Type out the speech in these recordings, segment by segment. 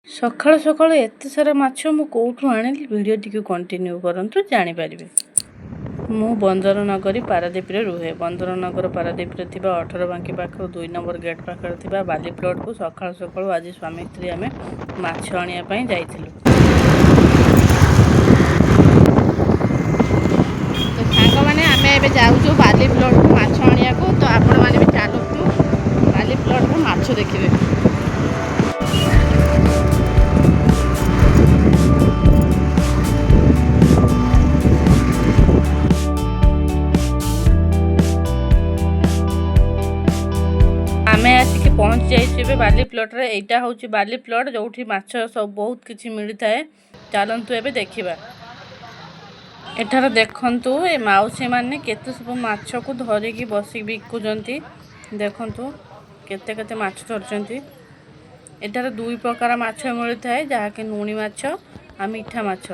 ସକାଳୁ ସକାଳୁ ଏତେ ସାରା ମାଛ ମୁଁ କେଉଁଠୁ ଆଣିଲି, ଭିଡ଼ିଓଟିକୁ କଣ୍ଟିନ୍ୟୁ କରନ୍ତୁ, ଜାଣିପାରିବେ। ମୁଁ ବନ୍ଦର ନଗରୀ ପାରାଦ୍ୱୀପରେ ରୁହେ। ବନ୍ଦର ନଗର ପାରାଦ୍ୱୀପରେ ଥିବା ଅଠରବାଙ୍କି ପାଖରୁ 2 ନମ୍ବର ଗେଟ୍ ପାଖରେ ଥିବା ବାଲି ପ୍ଲଟ୍କୁ ସକାଳୁ ସକାଳୁ ଆଜି ସ୍ୱାମୀ ସ୍ତ୍ରୀ ଆମେ ମାଛ ଆଣିବା ପାଇଁ ଯାଇଥିଲୁ। ତ ସାଙ୍ଗମାନେ, ଆମେ ଏବେ ଯାଉଛୁ ବାଲି ପ୍ଲଟ୍କୁ ମାଛ ଆଣିବାକୁ। ତ ଆପଣମାନେ ବି ଚାଲନ୍ତୁ, ବାଲି ପ୍ଲଟ୍କୁ ମାଛ ଦେଖିବେ। ଆମେ ଆସିକି ପହଞ୍ଚି ଯାଇଛୁ ଏବେ ବାଲି ପ୍ଲଟ୍ରେ। ଏଇଟା ହେଉଛି ବାଲି ପ୍ଲଟ୍, ଯେଉଁଠି ମାଛ ସବୁ ବହୁତ କିଛି ମିଳିଥାଏ। ଚାଲନ୍ତୁ ଏବେ ଦେଖିବା। ଏଠାରେ ଦେଖନ୍ତୁ, ଏ ମାଉସୀ ମାନେ କେତେ ସବୁ ମାଛକୁ ଧରିକି ବସିକି ବିକୁଛନ୍ତି। ଦେଖନ୍ତୁ କେତେ କେତେ ମାଛ ଧରିଛନ୍ତି। ଏଠାରେ ଦୁଇ ପ୍ରକାର ମାଛ ମିଳିଥାଏ, ଯାହାକି ଲୁଣି ମାଛ ଆଉ ମିଠା ମାଛ।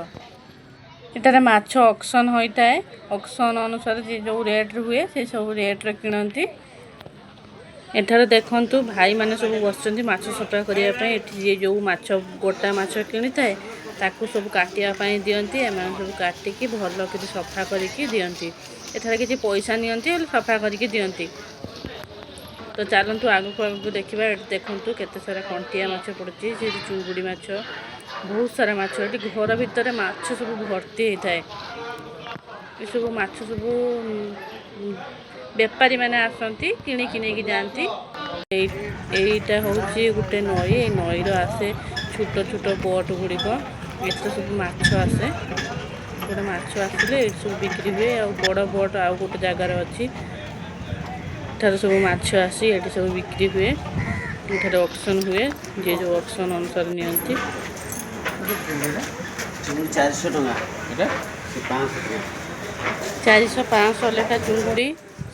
ଏଠାରେ ମାଛ ଅକ୍ସନ୍ ହୋଇଥାଏ। ଅକ୍ସନ୍ ଅନୁସାରେ ଯିଏ ଯେଉଁ ରେଟ୍ରେ ହୁଏ, ସେ ସବୁ ରେଟ୍ରେ କିଣନ୍ତି। ଏଠାରେ ଦେଖନ୍ତୁ, ଭାଇମାନେ ସବୁ ବସିଛନ୍ତି ମାଛ ସଫା କରିବା ପାଇଁ। ଏଠି ଯିଏ ଯେଉଁ ମାଛ, ଗୋଟା ମାଛ କିଣିଥାଏ, ତାକୁ ସବୁ କାଟିବା ପାଇଁ ଦିଅନ୍ତି। ଏମାନେ ସବୁ କାଟିକି ଭଲ କରି ସଫା କରିକି ଦିଅନ୍ତି। ଏଠାରେ କିଛି ପଇସା ନିଅନ୍ତି, ହେଲେ ସଫା କରିକି ଦିଅନ୍ତି। ତ ଚାଲନ୍ତୁ ଆଗକୁ ଆଗକୁ ଦେଖିବା। ଏଠି ଦେଖନ୍ତୁ କେତେ ସାରା କଣ୍ଟିଆ ମାଛ ପଡ଼ୁଛି, ସେଠି ଚୁଙ୍ଗୁଡ଼ି ମାଛ, ବହୁତ ସାରା ମାଛ। ଏଠି ଘର ଭିତରେ ମାଛ ସବୁ ଭର୍ତ୍ତି ହେଇଥାଏ। ଏସବୁ ମାଛ ସବୁ ବେପାରୀମାନେ ଆସନ୍ତି, କିଣିକି ନେଇକି ଯାଆନ୍ତି। ଏଇଟା ହେଉଛି ଗୋଟେ ନଈ। ଏଇ ନଈର ଆସେ ଛୋଟ ଛୋଟ ବୋଟ୍ ଗୁଡ଼ିକ। ଏଥିରେ ସବୁ ମାଛ ଆସେ। ଗୋଟେ ମାଛ ଆସିଲେ ଏଇଠି ସବୁ ବିକ୍ରି ହୁଏ। ଆଉ ବଡ଼ ବୋଟ୍ ଆଉ ଗୋଟେ ଜାଗାରେ ଅଛି। ଏଠାରେ ସବୁ ମାଛ ଆସି ଏଠି ସବୁ ବିକ୍ରି ହୁଏ। ଏଠାରେ ଅକ୍ସନ୍ ହୁଏ, ଯିଏ ଯେଉଁ ଅକ୍ସନ୍ ଅନୁସାରେ ନିଅନ୍ତି। ଚିଙ୍ଗୁଡ଼ି 400 ଟଙ୍କା। ଏଇଟା ସେ 500 ଟଙ୍କା। 400 500 ଲେଖା ଚୁଙ୍ଗୁଡ଼ି।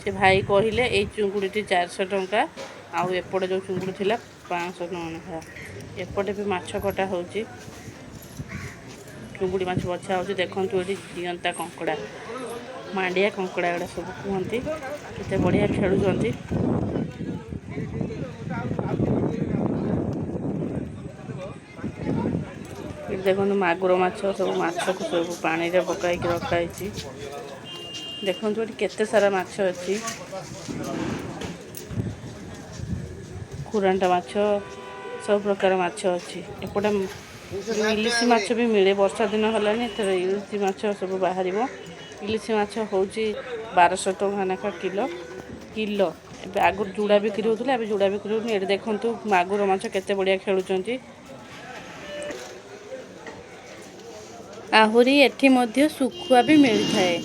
ସେ ଭାଇ କହିଲେ, ଏଇ ଚୁଙ୍ଗୁଡ଼ିଟି 400 ଟଙ୍କା ଆଉ ଏପଟେ ଯେଉଁ ଚୁଙ୍ଗୁଡ଼ି ଥିଲା 500 ଟଙ୍କା ଲେଖା। ଏପଟେ ବି ମାଛ କଟା ହେଉଛି, ଚୁଙ୍ଗୁଡ଼ି ମାଛ ବଛା ହେଉଛି। ଦେଖନ୍ତୁ, ଏଠି ଜିଅନ୍ତା କଙ୍କଡ଼ା, ମାଣ୍ଡିଆ କଙ୍କଡ଼ା ଏଗୁଡ଼ା ସବୁ କୁହନ୍ତି। କେତେ ବଢ଼ିଆ ଖେଳୁଛନ୍ତି। ଏଠି ଦେଖନ୍ତୁ, ମାଗୁର ମାଛ ସବୁ, ମାଛକୁ ସବୁ ପାଣିରେ ପକାଇକି ରଖା ହେଇଛି। ଦେଖନ୍ତୁ, ଏଠି କେତେ ସାରା ମାଛ ଅଛି। ଖୁରାଣ୍ଟା ମାଛ, ସବୁ ପ୍ରକାର ମାଛ ଅଛି। ଏପଟେ ଯୋଉ ଇଲିଶି ମାଛ ବି ମିଳେ। ବର୍ଷା ଦିନ ହେଲାଣି, ଏଥର ଇଲିଶି ମାଛ ସବୁ ବାହାରିବ। ଇଲିଶି ମାଛ ହେଉଛି 1200 ଟଙ୍କା ଲେଖା କିଲୋ କିଲୋ। ଏବେ ଆଗରୁ ଜୁଡ଼ା ବିକ୍ରି ହେଉଥିଲା, ଏବେ ଜୁଡ଼ା ବିକ୍ରି ହେଉନି। ଏଠି ଦେଖନ୍ତୁ, ମାଗୁର ମାଛ କେତେ ବଢ଼ିଆ ଖେଳୁଛନ୍ତି। ଆହୁରି ଏଠି ମଧ୍ୟ ଶୁଖୁଆ ବି ମିଳିଥାଏ।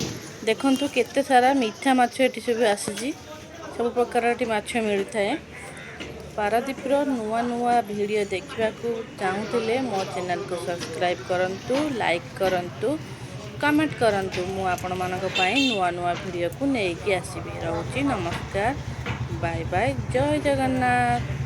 ଦେଖନ୍ତୁ, କେତେ ସାରା ମିଠା ମାଛ ଏଠି ସବୁ ଆସିଛି। ସବୁ ପ୍ରକାର ଏଠି ମାଛ ମିଳିଥାଏ। ପାରାଦ୍ୱୀପର ନୂଆ ନୂଆ ଭିଡ଼ିଓ ଦେଖିବାକୁ ଚାହୁଁଥିଲେ ମୋ ଚ୍ୟାନେଲକୁ ସବସ୍କ୍ରାଇବ୍ କରନ୍ତୁ, ଲାଇକ୍ କରନ୍ତୁ, କମେଣ୍ଟ କରନ୍ତୁ। ମୁଁ ଆପଣମାନଙ୍କ ପାଇଁ ନୂଆ ନୂଆ ଭିଡ଼ିଓକୁ ନେଇକି ଆସିବି। ରହୁଛି, ନମସ୍କାର, ବାଏ ବାଏ, ଜୟ ଜଗନ୍ନାଥ।